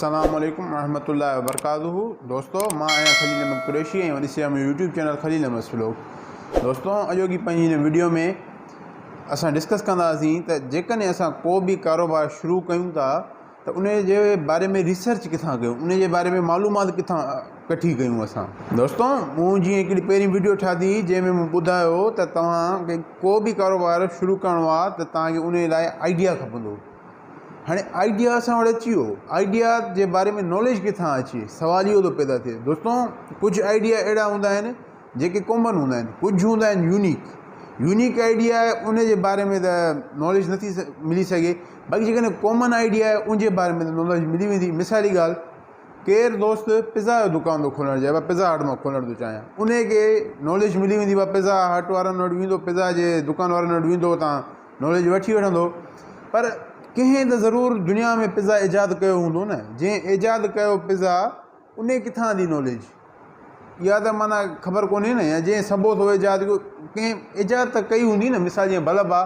السلام عليڪم ورحمة الله وبرڪاته دوستو مان آهيان خليل احمد قريشي ۽ ڏسي رهيا آهيو يوٽيوب چينل خليل احمد سلوڪ. دوستو اڄوڪي پنهنجي هن وڊيو ۾ اسان ڊسڪس ڪنداسين ته جيڪڏهن اسان ڪو به ڪاروبار شروع ڪيون ٿا ته ان جي باري ۾ ريسرچ ڪٿان ڪيون، ان جي باري ۾ معلومات ڪٿان ڪٺي ڪيون اسان. دوستو مون جيئن هڪڙي پهرين وڊيو ٺاهي جنهن ۾ مون ٻڌايو ته توهان کي ڪو به ڪاروبار شروع ڪرڻو آهي ته توهان کي ان لاء آئيڊيا کپندو. هاڻي آئيڊيا اسان وٽ اچي ويو، آئيڊيا جي باري ۾ ناليج ڪٿان اچي، سوال اهو ٿو پيدا ٿئي. دوستو ڪجهه آئيڊيا اهڙا هوندا آهن جيڪي ڪامن هوندا آهن، ڪجهه هوندا آهن يونيڪ. يونيڪ آئيڊيا آهي ان جي باري ۾ ته ناليج نٿي ملي سگهي، باقي جيڪڏهن ڪامن آئيڊيا آهي ان جي باري ۾ ته ناليج ملي ويندي. مثالي ڳالهه ڪير دوست پزا جو دڪان ٿو کولڻ چاهي، پزا هٽ مان کولڻ ٿو چاهيان، ان کي ناليج ملي ويندي، پزا هٽ وارن وٽ ويندو، پزا جي دڪان وارن وٽ ويندو، اتان ناليج وٺي وٺندو. پر ڪنهن ته ضرور دنيا ۾ پزا ايجاد ڪيو هوندو نه، جنهن ايجاد ڪيو پزا ان ڪٿان آندي ناليج، اها ته معنيٰ خبر ڪونهي نه، يا جنهن سمبوسو ايجاد ڪيو ڪنهن ايجاد ته ڪئي هوندي نه. مثال جيئن بلب آ،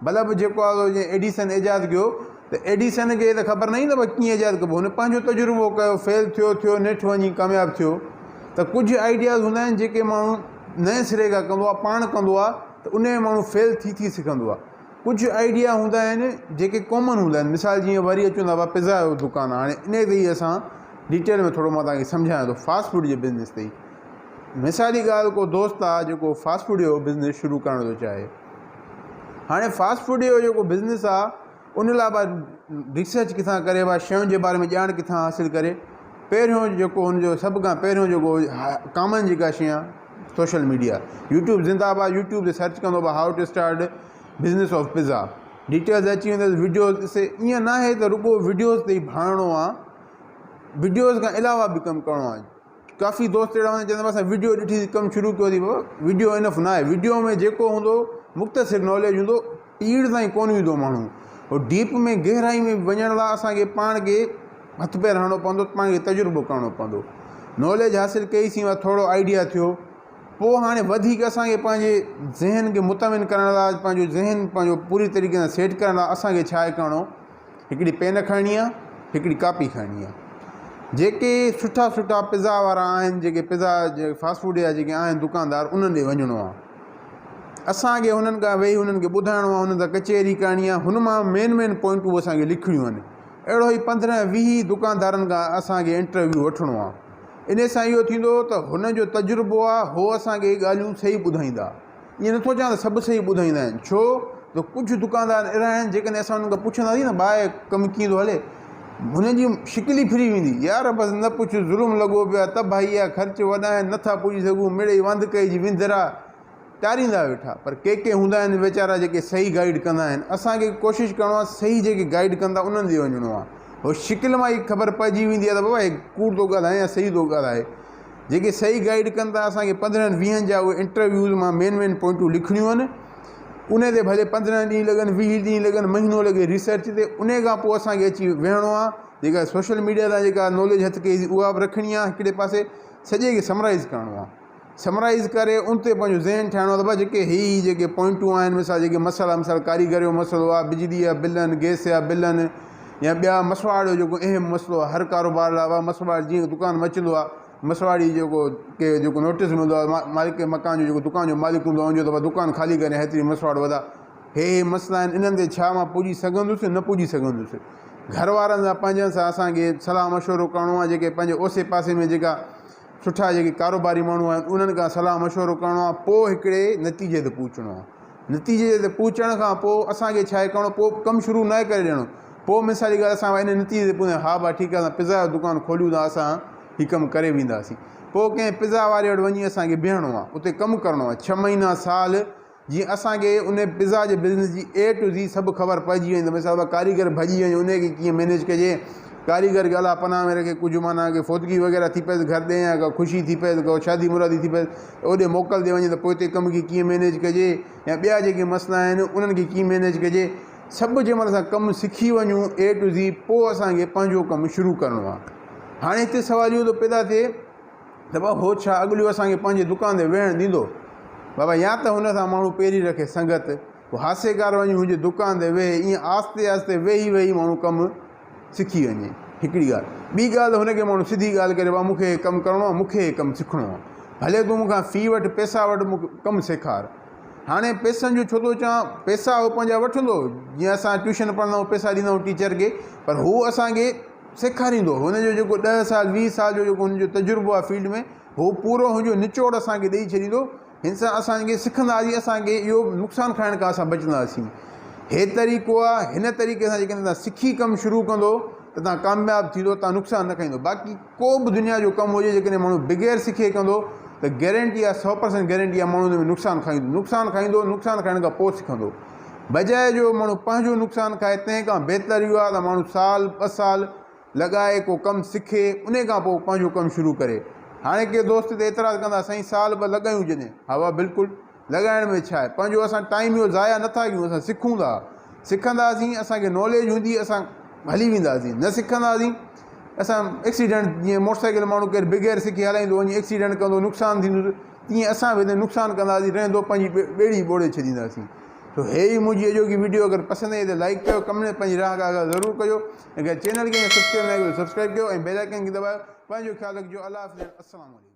بلب جيڪو آ سو جنهن ايڊيسن ايجاد ڪيو ته ايڊيسن کي ته خبر نه هئي ته ڪيئن ايجاد ڪبو، هن پنهنجو تجربو ڪيو، فيل ٿيو ٿيو نيٺ وڃي ڪامياب ٿيو. ته ڪجهه آئيڊياز هوندا آهن جيڪي ماڻهو نئين سري کان ڪندو آ، پاڻ ڪندو آ ته ان ۾ ماڻهو فيل ٿي ٿي سکندو آ. ڪجهه آئيڊيا هوندا آهن جيڪي ڪامن هوندا آهن، مثال جيئن وري اچون ٿا پزا جو دڪان آ، هاڻي ان تي ئي اسان ڊيٽيل ۾ ٿورو مان توهان کي سمجهايان ٿو فاسٽ فوڊ جي بزنس تي ئي. مثالي ڳالهه ڪو دوست آ جيڪو فاسٽ فوڊ جو بزنس شروع ڪرڻ ٿو چاهي، هاڻي فاسٽ فوڊ جو جيڪو بزنس آ ان لاء به ريسرچ ڪٿان ڪري ڀا شين جي باري ۾ ڄاڻ ڪٿان حاصل ڪري. پهريون جيڪو هن جو سڀ کان پهريون جيڪو ڪامن جيڪا شي آ سوشل ميڊيا، يوٽيوب زنده آباد، يوٽيوب تي سرچ ڪندو ڀا how to start business of pizza, details اچي ويندس، وڊيوز ڏسي. ائين ناهي ته رڳو وڊيوز تي ئي ڀاڙڻو آ، وڊيوز کان علاوه به ڪم ڪرڻو آ. ڪافي دوست اهڙا هوندا آهن چوندا اسان وڊيو ڏٺي ڪم شروع ڪيو ٿي، بابا وڊيو انف نه آهي، وڊيو ۾ جيڪو هوندو مختصر ناليج هوندو، پيڙ تائين ڪونه ويندو ماڻهو. هو ڊيپ ۾ گهرائي ۾ وڃڻ لاء اسانکي پاڻ کي هٿ پير هڻڻو پوندو، پاڻ کي تجربو ڪرڻو پوندو. ناليج حاصل ڪئي سين ٿورو آئيڊيا ٿيو، پوء هاڻي وڌيڪ اسانکي پنهنجي ذهن کي مطمئن ڪرڻ لاء پنهنجو ذهن پنهنجو پوري طريقي سان سيٽ ڪرڻ لاء اسانکي ڇا آهي ڪرڻو، هڪڙي پين کڻڻي آ، هڪڙي ڪاپي کڻڻي آ. جيڪي سٺا سٺا پزا وارا آهن، جيڪي پزا فاسٽ فوڊ جا جيڪي آهن دڪاندار، انهن ڏي وڃڻو آ. اسان کي هنن کان ويهي هنن کي ٻڌائڻو آ، هنن سان ڪچهري ڪرڻي آ، هن مان مين مين پوائنٽون اسان کي لکڻيون آهن. اهڙو ئي 15 20 دڪاندارن کان اسان کي انٽرويو وٺڻو آ. ان سان اهو ٿيندو ته هن جو تجربو آ، هو اسان کي ڳالهيون صحيح ٻڌائيندا. ائين نٿو چوان ته سڀ صحيح ٻڌائيندا آهن، ڇو ته ڪجهه دڪاندار اهڙا آهن جيڪڏهن اسان انهن کان پڇنداسين ته ڀاء ڪم ڪيئن ٿو هلي، هنن جي شڪل ئي ڦري ويندي، يار بس نه پڇ ظلم لڳو پيو آهي، تباهي آهي، خرچ وڏا آهن، نٿا پڄي سگهون، مڙئي واندڪائي جي وندر آهي، ٽاريندا ويٺا. پر ڪي ڪي هوندا آهن ويچارا جيڪي صحيح گائيڊ ڪندا آهن، اسان کي ڪوشش ڪرڻو آهي صحيح جيڪي گائيڊ ڪن ٿا انهن ڏي وڃڻو آهي، هو شڪل مان ئي خبر پئجي ويندي آهي ته بابا هي ڪوڙ ٿو ڳالهائي يا صحيح ٿو ڳالهائي. جيڪي صحيح گائيڊ ڪن ٿا اسان کي 15 ويهن جا اهي انٽرويوز مان مين مين پوائنٽون لکڻيون آهن، ان تي ڀلي 15 ڏينهن لڳن 20 ڏينهن لڳن مهينو لڳي ريسرچ تي، ان کان پوء اسان کي اچي ويهڻو آهي، جيڪا سوشل ميڊيا تان جيڪا ناليج هٿ ڪئي اها به رکڻي آهي هڪڙي پاسي، سڄي کي سمرائز ڪرڻو آهي، سمرائز ڪري ان تي پنهنجو ذهن ٺاهڻو آهي ته بابا جيڪي هي هي جيڪي پوائنٽون آهن، مثال جيڪي مسئلا مثال ڪاريگر جو مسئلو آهي، بجلي جا بل آهن، گئس جا بل آهن، يا ٻيا مسواڙ جو جيڪو اهم مسئلو آهي هر ڪاروبار لاء بابا مسواڙ جيئن دڪان مچندو آهي مسواڙي جيڪو ڪي جيڪو نوٽيس ملندو آهي مالڪ مڪان جو جيڪو دڪان جو مالڪ هوندو آهي ان جو ته بابا دڪان خالي ڪري هيتري مسواڙ وڌا، هي هي مسئلا آهن انهن تي ڇا مان پڄي سگهندس نه پڄي سگهندس. گهر وارن سان پنهنجن سان اسان کي صلاح مشورو ڪرڻو آهي، جيڪي پنهنجي اوسي پاسي ۾ جيڪا سٺا جيڪي ڪاروباري ماڻهو آهن انهن کان صلاح مشورو ڪرڻو آهي، پوء هڪڙي نتيجي تي پهچڻو آهي. نتيجي تي پهچڻ کان پوء اسان کي ڇا آهي ڪرڻو، پوء ڪم شروع ناهي ڪري ڏيڻو. پوء مثال جي ڳالهه اسان ان نتيجي تي پهتا ها ڀا ٺيڪ آهي اسان پزا جو دڪان کوليون ٿا اسان هي ڪم ڪري وينداسين. پوء ڪنهن پزا واري وٽ وڃي اسان کي بيهڻو آهي، اتي ڪم ڪرڻو آهي 6 مهينا سال، جيئن اسان کي ان پزا جي بزنس جي اي ٽو زي سڀ خبر پئجي وڃي ته مثال طور ڪاريگر ڀڄي وڃي ان کي ڪيئن مينيج ڪجي، ڪاريگر کي الله پناهه ۾ رکي ڪجهه معنيٰ ڪي فوتگي وغيره ٿي پئي ته گهر ڏي يا ڪا خوشي ٿي پئي ته ڪا شادي مرادي ٿي پئي ته اوڏي موڪل تي وڃي ته پوئتي ڪم کي ڪيئن مينيج ڪجي يا ٻيا جيڪي مسئلا آهن انهن کي ڪيئن مينيج ڪجي، سڀ جنهن مهل اسان ڪم سکي وڃون اي ٽو زي پوء اسان کي پنهنجو ڪم شروع ڪرڻو آهي. هاڻي هتي سوال اهو ٿو پيدا ٿئي ته بابا هو ڇا اڳليو اسان کي پنهنجي دڪان تي ويهڻ ڏيندو؟ بابا يا ته هن سان ماڻهو پيري رکي سنگت، پوء هاسيڪار وڃي هن جي دڪان تي ويهي، ائين آهستي آهستي ويهي ويهي ماڻهو ڪم سکي وڃي. هڪڙي ڳالهه. ٻي ڳالهه ته هن کي ماڻهو سڌي ڳالهه ڪري ڀاء مون کي هي ڪم ڪرڻو آهي، مون کي هي ڪم سکڻو آهي. ڀلي تون مون کان في وٺ، پئسا وٺ، مون کي ڪم سيکار. هاڻي پئسن جو ڇو ٿو چوان، پئسا هو پنهنجا وٺندو، جيئن اسان ٽيوشن پڙهندا آهيون پئسا ڏيندا آهيون ٽيچر کي، پر هو اسان کي سيکاريندو. هن جو جيڪو ڏهه سال 20 سال جو جيڪو هن جو تجربو آهي فيلڊ ۾، هو پورو هن جو نچوڙ اسان کي ڏئي ڇڏيندو. هن سان اسان کي سکنداسين، اسان کي اهو نقصان کائڻ کان اسان بچنداسين. هي طريقو آهي، هن طريقي سان جيڪڏهن توهان سکي ڪم شروع ڪندو ته توهان ڪامياب ٿيندو، توهان نقصان نه کائيندو. باقي ڪو به دنيا جو ڪم هجي جيڪڏهن ماڻهو بغير سکي ڪندو ته گيرنٽي آهي، 100% گيرنٽي آهي ماڻهو ان ۾ نقصان کائيندو، نقصان کائيندو، نقصان کائڻ کان پوء سکندو. بجاء جو ماڻهو پنهنجو نقصان کائي تنهن کان بهتر اهو آهي ته ماڻهو سال ٻه سال لڳائي ڪو ڪم سکي انهي کان پوء پنهنجو ڪم شروع ڪري. هاڻي ڪي دوست ته اعتراض ڪندا سائين سال ٻه لڳايون جڏهن. ها ها بلڪل لڳائڻ ۾ ڇا آهي پنهنجو اسان ٽائيم اهو ضايع نٿا ڪيون اسان سکون ٿا سکنداسين اسان کي ناليج هوندي اسان هلي وينداسين نه سکنداسين اسان ايڪسيڊنٽ جيئن موٽر سائيڪل ماڻهو ڪير بغير سکي هلائيندو وڃي ايڪسيڊنٽ ڪندو نقصان ٿيندو تيئن اسان به نقصان ڪنداسين رهندو پنهنجي ٻيڙي ٻوڙي ڇڏينداسين. سو هي هئي منهنجي اڄوڪي وڊيو اگر پسند آئي ته لائيڪ ڪيو ڪمينٽ ۾ پنهنجي راء کان آگاهه ضرور ڪجو اگر چينل کي اڃا سبسڪرائب ناهي ڪيو ته سبسڪرائب ڪيو ۽ بيل آئيڪن کي دٻايو پنهنجو خيال رکجو الله حافظ السلام عليڪم.